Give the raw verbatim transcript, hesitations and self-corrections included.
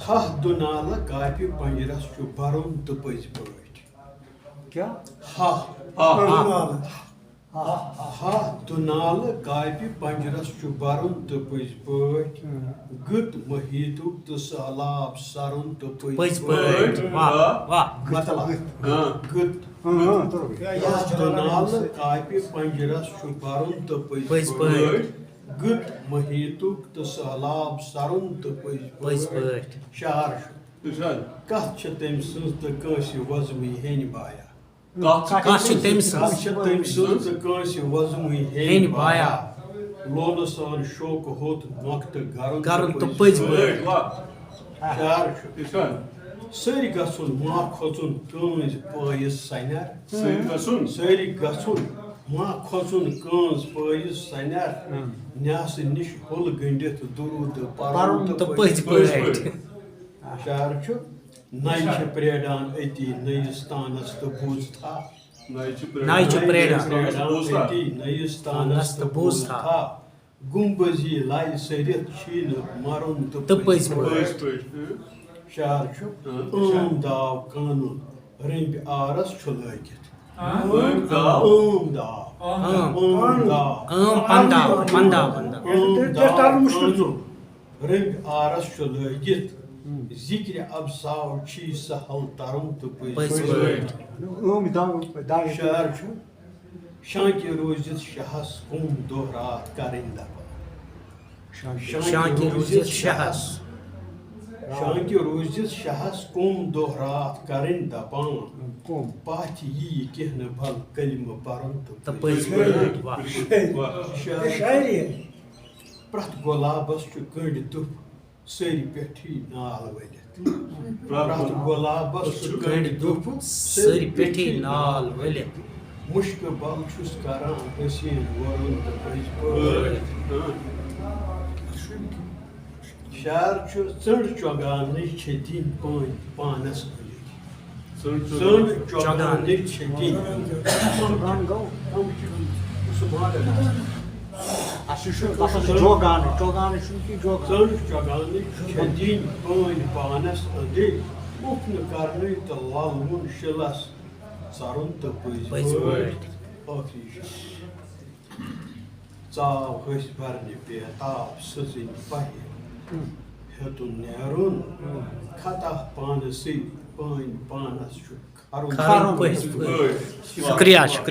ہاہ دُنالہٕ کاپہِ پنجرس چھُ بَرُن تہٕ پٔزۍ پٲٹھۍ۔ کیٛاہ؟ ہاہ ہاہ۔ ہاہ دُنالہٕ کاپہِ پنجرس چھُ بَرُن تہٕ پٔزۍ پٲٹھۍ۔ گٕت محیطُک تہٕ سہلاب سَرُن تہٕ پٔزۍ پٔزۍ پٲٹھۍ۔ واہ واہ۔ مطلب، ہاں۔ گٕت۔ ہاں، ہاں، ترٛوو۔ ہاہ دُنالہٕ کاپہِ پنجرس چھُ بَرُن تہٕ پٔزۍ پٔزۍ پٲٹھۍ۔ پٲٹھۍ۔ گٕت محیطُک تہٕ سہلاب سَرُن تہٕ پٔزۍ پٔزۍ پٲٹھۍ۔ پٲٹھۍ۔ شعر چھُ۔ ارشاد۔ کتھ چھِ تٔمۍ سٕنٛز تہٕ کٲنٛسہِ وۄزمٕے ہیٚنۍ بایا؟ کتھ چھِ کتھ چھِ تٔمۍ سٕنٛز؟ کتھ چھِ تٔمۍ سٕنٛز تہٕ کٲنٛسہِ وۄزمٕے ہیٚنۍ ہیٚنۍ بایا؟ بایا؟ لولہٕ سان شوقہٕ ہوٚت نۄقطہٕ گرُن گرُن تہٕ پٔزۍ پٲٹھۍ۔ واہ۔ شعر چھُ۔ ارشاد۔ سٲری گژھُن ما کھوژُن کٲنٛسہِ پٲیِس سنٮ۪ر۔ سٲری گژھُن۔ سٲری گژھُن ما کھوژُن کٲنٛسہِ پٲیِس سنٮ۪ر۔ نیاسہٕ نِش ہوٚل گٔنٛڈِتھ درود پرُن پرُن تہٕ پٔزۍ پٲٹھۍ۔ شعر چھُ۔ نَے چھِ پریڈان أتی نٔیِس تانس تہٕ بوٗزتھا۔ نَے چھِ نَے چھِ پریڈان۔ پریڈان أتی نٔیِس تانس تہٕ بوٗزتھا۔ گُمبزی لَے سٔرِتھ چھِی نہٕ مَرُن تہٕ تہٕ پٔزۍ پٔزۍ پٲٹھۍ۔ شعر چھُ۔ عام داو قانوٗن رٔمبۍ آرس چھُ لٲگِتھ۔ عام داو۔ عام داو۔ عام۔ عام داو۔ عام پندا پندا پندا۔ عام داو قانوٗن رٔمبۍ آرس چھُ لٲگِتھ۔ ذِکرِ ابساو چھِی سہل ترُن تہٕ پٔزۍ پٔزۍ پٲٹھۍ۔ پٲٹھۍ۔ عام داو داو۔ شعر چھُ۔ شانکہِ روٗزِتھ شاہس قوم دۄہ راتھ کرٕنۍ دپان۔ شانکہِ روٗزِتھ شاہس۔ شانکہِ روٗزِتھ شاہس قوم دۄہ راتھ کرٕنۍ دپان۔ قوم۔ پاتھِ یی کینٛہہ نہٕ بل کلمہٕ پرُن تہٕ تہٕ پٔزۍ پٲٹھۍ۔ واہ۔ واہ۔ شعر۔ پرٛٮ۪تھ گۄلابس چھُ کٔنٛڈۍ دُپھ سٲری پٮ۪ٹھٕے نال ؤلِتھ۔ پرٛٮ۪تھ گۄلابس چھُ کٔنٛڈۍ دُپھ سٲری پٮ۪ٹھٕے نال ؤلِتھ۔ مُشکہٕ بل چھُس کران حسین وَرُن تہٕ پٔزۍ پٲٹھۍ۔ شعر چھُ۔ ژٔنٛڈ چۄگاونٕچ چھِ دِنۍ پٲنۍ پانس أنٛدۍ۔ ژٔنٛڈ چۄگاونٕچ چھِ دِنۍ۔ گان گوٚو۔ سُہ ماڈل آسان۔ اَسہِ چھُ تَتھ چھُ جوگانہٕ، جوگانہٕ چھُنہٕ کینٛہہ جوگانہٕ۔ ژٔنٛڈ چۄگاونٕچ چھِ دِنۍ پٲنۍ پانس أنٛدٕرۍ۔ اُف نہٕ کرنٕے تہٕ لل وُن شِلس ژَرُن تہٕ پٔزۍ پٔزۍ پٲٹھۍ۔ پٲٹھۍ۔ ٲخری شعر۔ ژاو ۂسۍ بھرنہِ بے تاب سٕژٕنۍ پہہِ۔ ہیوٚتُن نیرُن خطا پانسٕے پٲنۍ پانس چھُ کھرُن۔ کھرُن پٔزۍ پٲٹھۍ۔ شُکریہ، شُکریہ۔